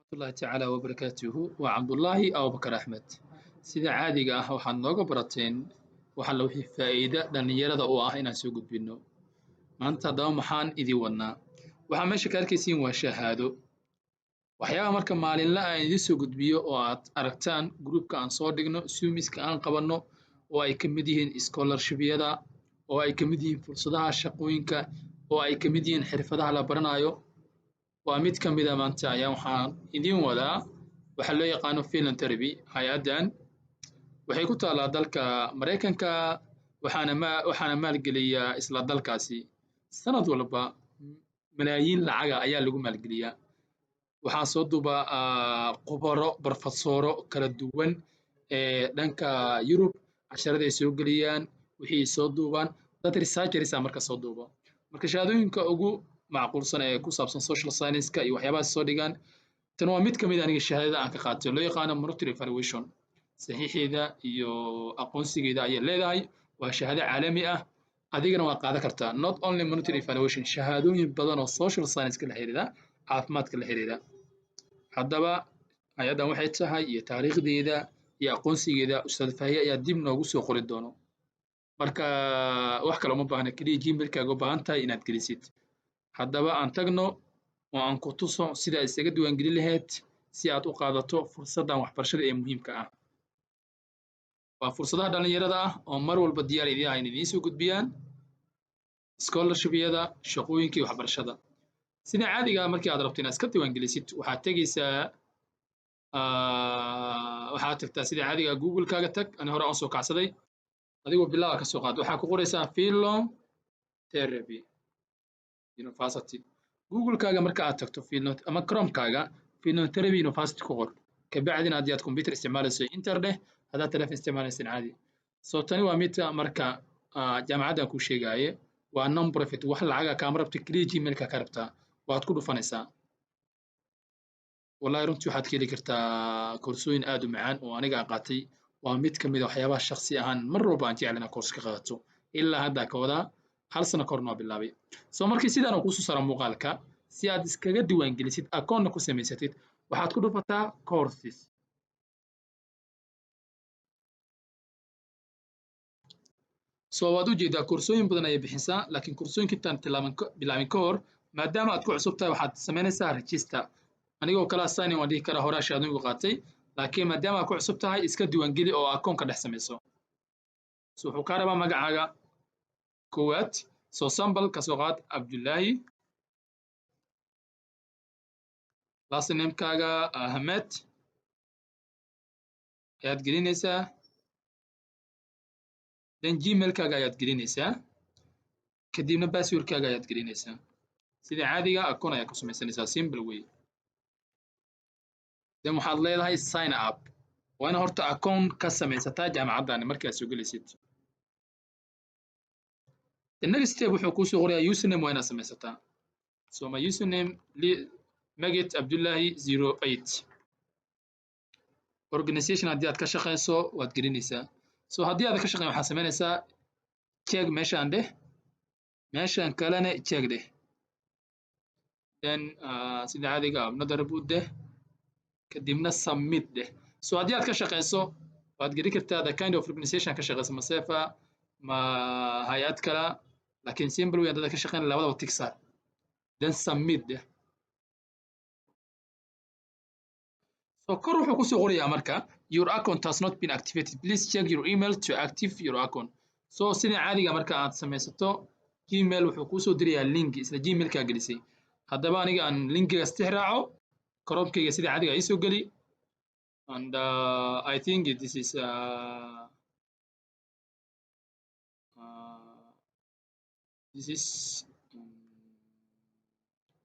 Waraxmatullaahi tacaala wabarakaatuhu. Waa Cabdullaahi Abubakar Axmed. Sida caadiga ah waxaad nooga barateen waxa la wixii faa'iida dhallinyarada u ah inaan soo gudbino. Maanta haddaba maxaan idin wadnaa? Waxaa meesha ka arkaysiin waa shahaado. Waxyaabaha marka maalinla aan idiin soo gudbiyo oo aad aragtaan gruupka aan soo dhigno, suumiska aan qabanno, oo ay ka mid yihiin scholarshipyada, oo ay ka mid yihiin fursadaha shaqooyinka, oo ay ka mid yihiin xirfadaha la baranayo, waa mid ka mid a. Maanta ayaa waxaan idiin wadaa waxaa loo yaqaano philanthropy. Hay-addan waxay ku taallaa dalka Maraykanka, waxaana maalgeliyaa isla dalkaasi. Sanad walba malaayiin lacaga ayaa lagu maalgeliyaa. Waxaa soo duuba khubaro, barofesoro kala duwan ee dhanka Yurub. Casharada ay soo geliyaan, wixii soo duubaan dad researchers ah marka soo duuba. Marka shahaadooyinka ugu macquulsan ee ku saabsan social science-ka iyo waxyaabahaas soo dhigaan. Tan waa mid ka mid aniga shahaadada aan ka qaatay, loo yaqaano monetary evaluation. Saxiixeeda iyo aqoonsigeeda ayay leedahay. Waa shahaado caalami ah, adigana waa qaadan kartaa. Not only monetary evaluation, shahaadooyin badan oo social science-ka la xiriira, caafimaadka la xiriira. Haddaba hay-addan waxay tahay iyo taariikhdeeda iyo aqoonsigeeda Ustaad Faahiye ayaa dib noogu soo qori doono. Marka wax kale uma baahna, keliya Gmailkaaga u baahan tahay inaad gelisid. Haddaba aan tagno oo aan ku tuso sida aad isaga diiwaangelin lahayd si aad u qaadato fursaddan waxbarashada ee muhiimka ah. Waa fursadaha dhallinyarada ah oo mar walba diyaar idiin ah in idiin soo gudbiyaan scholarshipyada, shaqooyinka iyo waxbarashada. Sida caadiga ah markii aad rabto inaad iska diiwaangelisid, waxaad tegeysaa, waxaad tagtaa sida caadiga ah Google-kaaga tag. Ani hore aan soo kacsaday, adigoo bilaawa ka soo qaad. Waxaa ku qoraysaa Philanthropy University Google-kaaga. Marka aad tagto ama Chrome-kaaga, Philanthropy University ku qor. Kabacdina haddii aad computer isticmaalayso, enter dheh. Haddaad telephone isticmaalaysan, caadi. So tani waa midka marka jaamacaddan kuu sheegaaye. Waa non profit, wax lacaga kaama rabto, keliya Gmailka ka rabtaa. Waad ku dhufanaysaa. Wallahi runtii waxaad ka heli kartaa koorsooyin aad u macaan oo aniga aan qaatay. Waa mid ka mid a waxyaabaha shakhsi ahaan mar walba aan jecel inaan koors ka qaadato. Ilaa hadda ka wadaa, hal sano ka horna waa bilaabay. So markii sidaan uu kuusoo saara muuqaalka, si aad iskaga diiwaangelisid, akoonna ku samaysatid, waxaad ku dhufataa courses. So waad ujeedaa, koorsooyin badan ayay bixisaa. Laakiin koorsooyinka intaan tilaaban bilaabin ka hor, maadaama aad ku cusub tahay, waxaad samaynaysaa register. Anigoo kala sign in waan dhihi karaa, horaa shahaadooyinku qaatay, laakiin maadaama aad ku cusub tahay, iska diiwaangeli oo akoonka dhex samayso. So wuxuu kaa rabaa magacaaga koowaad. So sample ka soo qaad Cabdullaahi, last namekaaga Ahmed ayaad gelinaysaa, then Gmailkaaga ayaad gelinaysaa, kadibna passwordkaaga ayaad gelinaysaa. Sida caadiga akoon ayaa ku samaysanaysaa, simple way. Then waxaad leedahay sign up. Waa ina horta akoon ka samaysataa jaamacaddani markaad soo gelaysid. The next step wuxuu kuusoo qorayaa username, waa inaad samaysataa. So my username, Magit Abdullahi 08. Organization haddii aad ka shaqayso, waad gelinaysaa. So haddii aad ka shaqayn, waxaad samaynaysaa check meeshaan dheh, meeshaan kalena check dheh. Then sida caadiga another boot dheh, kadibna submit dheh. So haddii aad ka shaqayso, waad geli kartaa the kind of organization ka shaqayso, ma sefa ma hay-ad kala. Laakiin simple way, haddaad ka shaqayn, labadaba tick saar, then submit dheh. So kor wuxuu kusoo qorayaa marka, "Your account has not been activated. Please check your email to active your account." So sida caadiga marka aad samaysato Gmail, wuxuu kuusoo dirayaa link isla Gmailkaa gelisay. Haddaba aniga aan linkigaas tix raaco, Chromekayga sida caadiga iisoo geli. And I think this is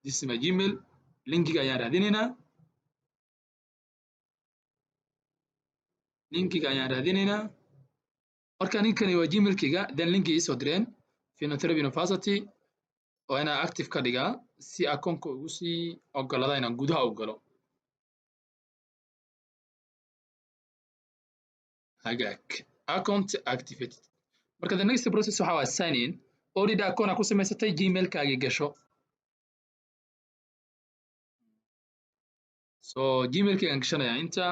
this is my Gmail. Linkiga ayaan raadinaynaa, linkiga ayaan raadinaynaa. Marka ninkani waa Gmailkayga, then linki iisoo direen Philanthropy University. Waa inaan active ka dhigaa si akoonka ugu sii ogolada inaan gudaha u galo. Hagaag, account activated. Marka the next process waxa waa sign in. Already akoon aa ku samaysatay, Gmailkaagii gasho. So Gmailkaygaan gashanayaa inta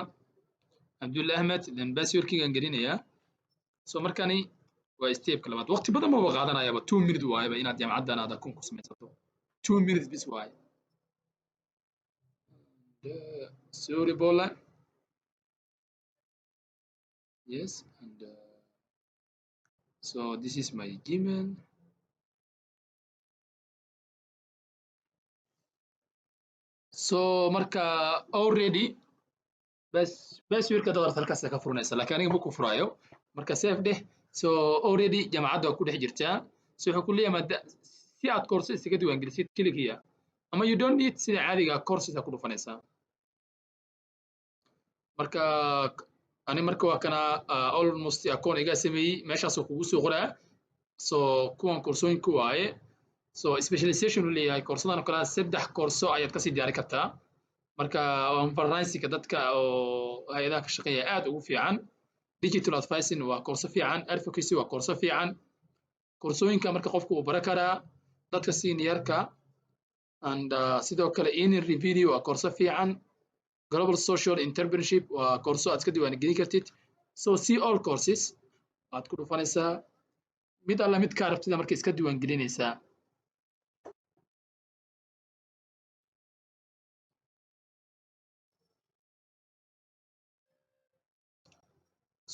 Abdulla Ahmed, then passwordkaygaan gelinayaa. So markani waa stepka labaad. Waqti badan maba qaadanayaba, 2 minute waayeba inaad jaamacaddan aad account ku samaysato. 2 minutes bis waaye. Sorry, Bola. Yes, and so this is my Gmail. So marka already bas passwordka dad halkaas ka furanaysa, laakiin aniga ma ku furaayo. Marka save dheh. So already jaamacadda waa ku dhex jirtaa. So wuxuu ku leeyahay maada si aad course isaga diiwaangelisid, click here, ama you don't need, sida caadiga courses ku dhufanaysaa. Marka ani marka waa kana almost account iga sameeyey, meeshaasoo kugu soo qoraa. So kuwan koorsooyinka waaye. So specialization uu leeyahay koorsadan oo kale, saddex koorso ayaad kasii diyaari kartaa. Marka forensic dadka oo hay-adaha ka shaqeeya aad ugu fiican. Digital advising waa koorso fiican. Advocacy waa koorso fiican. Koorsooyinka marka qofku uu baran karaa dadka seniorka. And sidoo kale earning revenue waa koorso fiican. Global social entrepreneurship waa koorso aad iska diiwaan gelin kartid. So see all courses waad ku dhufanaysaa, mid alla mid kaa rabtida marka iska diiwaan gelinaysaa.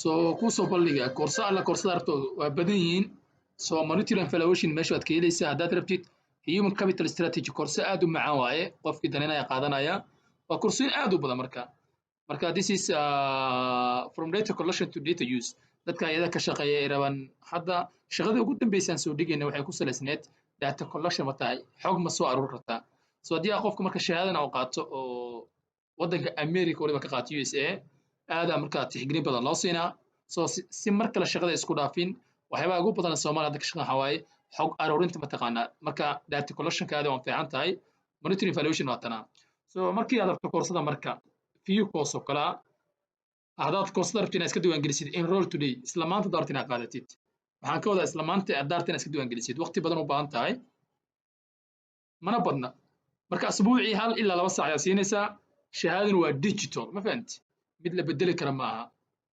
So kusoo bandhiga koorso alla koorsada rabto, waa badan yihiin. So monitoring and evaluation meesha waad ka helaysaa haddaad rabtid. Human capital strategy koorso aad u macaan waaye, qofkii daneynaya qaadanaya. Waa koorsooyin aad u badan. Marka this is from data collection to data use. Dadka ayada ka shaqeeya ay rabaan, hadda shaqadii ugu dambeysaan soo dhigayna waxay ku salaysneed data collection ma tahay, xog ma soo aruur kartaa. So haddii aa qofka marka shahaadana uu qaato oo waddanka America waliba ka qaato USA, aadaa markaa tixgelin badan loo siinaa. So si mar kale shaqada isku dhaafin, waxyaabaha ugu badan Soomaaliya hadda ka shaqeyn waxaa waaye xog aruurinta, mataqaanaa. Marka data collectionka aad waan fiican tahay. Monitoring evaluation waa tanaa. So markii aad rabto koorsada, marka view course oo kalaa, haddaad koorsada rabto inaad iska diiwaangelisid, enroll today, isla maanta daarta inaad qaadatid. Waxaan ka wadaa isla maanta aad daarta inaad iska diiwaangelisid, waqti badan u baahan tahay mana badna. Marka asbuucii 1 ilaa 2 saac ayaa siinaysaa. Shahaadana waa digital, ma fahanti? Mid la bedeli kara ma aha.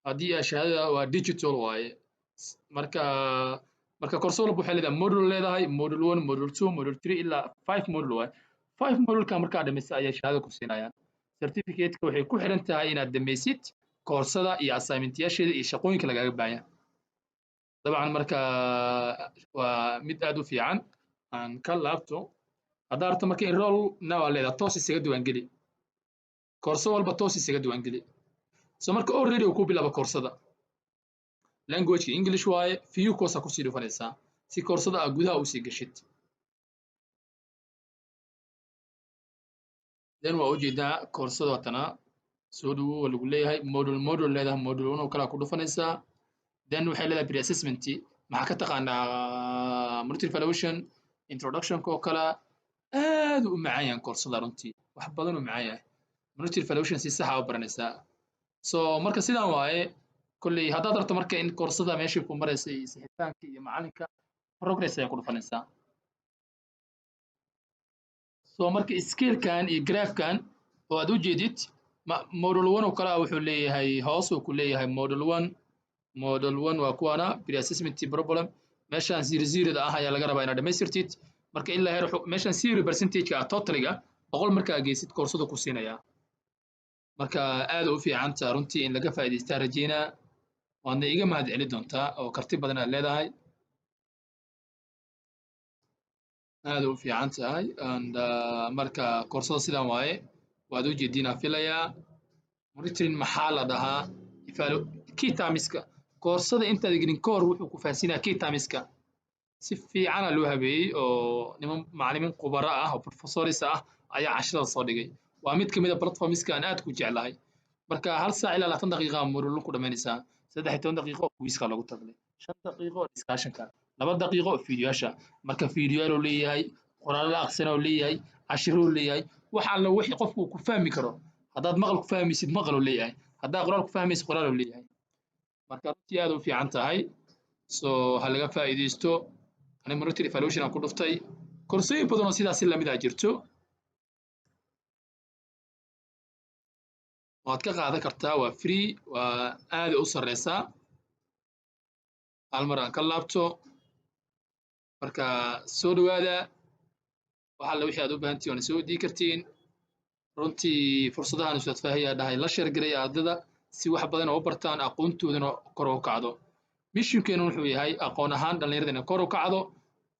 Haddii aa shahaadada waa digital waaye. Marka koorso walba waxay leedahay module, leedahay module 1, module 2, module 3 ilaa 5 module waaye. 5 moduleka markaa dhammaysa ayay shahaada ku siinayaan. Certificate-ka waxay ku xiran tahay inaad dhamaysid koorsada iyo assignmentyaasheeda iyo shaqooyinka lagaaga baahan dabcan. Marka waa mid aad u fiican. Aan ka laabto. Haddaa rabto marka enroll now aa leedahay, toos isaga diiwaangeli koorso walba, toos isaga diiwaangeli. So marka already uu ku bilaabo koorsada, languageka English waaye. View course aa kusii dhufanaysaa si koorsada aa gudaha usii gashid. Then waa ujeedaa koorsada watana, soo dhawow waa lagu leeyahay. Module module leedahay, module 1 oo kalaa ku dhufanaysaa. Then waxay leedahay pre-assessment, maxaa ka taqaanaa monitoring evaluation, introductionka oo kala. Aad u macaan yahay koorsada runtii, wax badan u macaan yahay. Monitoring evaluation si saxa u baranaysaa. So marka sidaan waaye kolley. Haddaad rabto marka in koorsada meeshii ku maraysa iyo sixitaanka iyo macalinka progress ayaa ku dhufanaysaa. So marka scalekan iyo graphkan oo aad u jeedid, module 1 oo kale ah wuxuu leeyahay, hoos uu ku leeyahay module 1. Module 1 waa kuwana pre-assessment problem. Meeshaan zero zeroda ah ayaa laga rabaa inaad dhamaystirtid. Marka ilaa heer meeshaan zero percentage-ka ah totaliga 100 markaa geysid, koorsada ku siinayaa. Marka aad u fiican taha runtii, in laga faa'iidaystaa rajeynaa, waadna iga mahad celi doontaa oo karti badan aad leedahay. Aad u fiican tahay. And marka koorsada sidaan waaye, waad u jeediinaa filayaa. Monitoring maxaa la dhahaa, key termska koorsada intaad gelin ka hor wuxuu ku fahansiinaya key termska. Si fiicana loo habeeyey oo niman macallimiin khubaro ah oo professors ah ayaa casharada soo dhigay. Waa mid ka mid a platformska aan aad ku jeclahay. Marka 1 saac ilaa 20 daqiiqa module ku dhamaynaysaa, 13 daqiiqo quizka loogu talagalay, 5 daqiiqo discussionka, 2 daqiiqo fiidiyoyaasha. Marka fiidiyoyaal uu leeyahay, qoraallo la aqsana uu leeyahay, cashiro uu leeyahay, wax alla wixii qofku uu ku fahmi karo. Haddaad maqal ku fahmaysid, maqal uu leeyahay. Haddaad qoraal ku fahmaysid, qoraal uu leeyahay. Marka runtii aad u fiican tahay, so ha laga faa'iidaysto. Ani monitoring evaluation aan ku dhuftay. Koorsooyin badan oo sidaasi lamid ah jirto. Waad ka qaadan kartaa, waa free, waa aad u sarreysaa. Hal mar aan ka laabto. Marka soo dhawaada, wax alla wixii aad u baahantihiin waana soo weydii kartiin. Runtii fursadahan Ustaad Faahiya dhahay la share garay ardada si wax badan oo u bartaan, aqoontoodana kor u kacdo. Missionkeenu wuxuu yahay aqoon ahaan dhallinyarada inay kor u kacdo,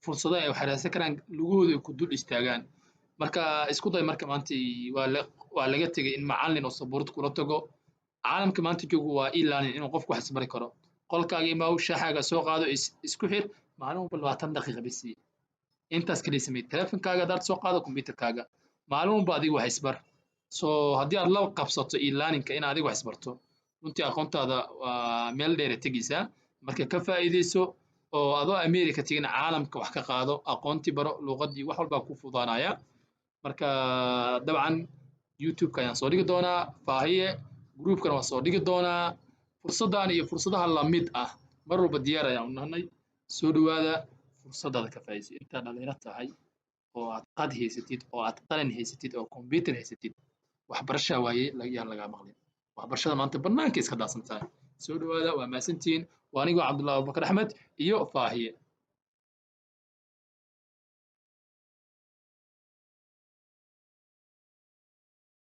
fursadaha ay wax karaan, lugahooda ay ku dul istaagaan. Marka isku day. Marka maanta waa laga tegay in macallin oo sabuurad kula tago. Caalamka maanta joogo waa e-learning, inuu qofku wax isbari karo. Qolkaaga imaaw, shaaxaaga soo qaado, isku xir maalin walba 20 daqiiqa bisi. Intaas kaliya samey. Teleefonkaaga hadaad soo qaado, computerkaaga, maalin walba adiga wax isbar. So haddii aad la qabsato e-learningka, in adiga wax isbarto, runtii aqoontaada waa meel dheer tegeysaa. Marka ka faa'iideyso oo adoo America tegin caalamka wax ka qaado, aqoontii baro, luuqadii, wax walbaa ku fudaanaya. Marka dabcan YouTube-ka ayaan soo dhigi doonaa, Faahiye groupkana waan soo dhigi doonaa. Fursaddan iyo fursadaha lamid ah mar walba diyaar ayaan u nahnay. Soo dhawaada, fursadaada ka faa'iideyso. Intaad dhalinyaro tahay oo aad qad haysatid oo aad qalin haysatid oo computer haysatid, waxbarashaa waaye yaan lagaa maqlin. Waxbarashada maanta bannaanka iska daadsan tahay. Soo dhawaada, waa mahadsantihiin. Waa anigoo Cabdullahi Abubakar Axmed iyo Faahiye.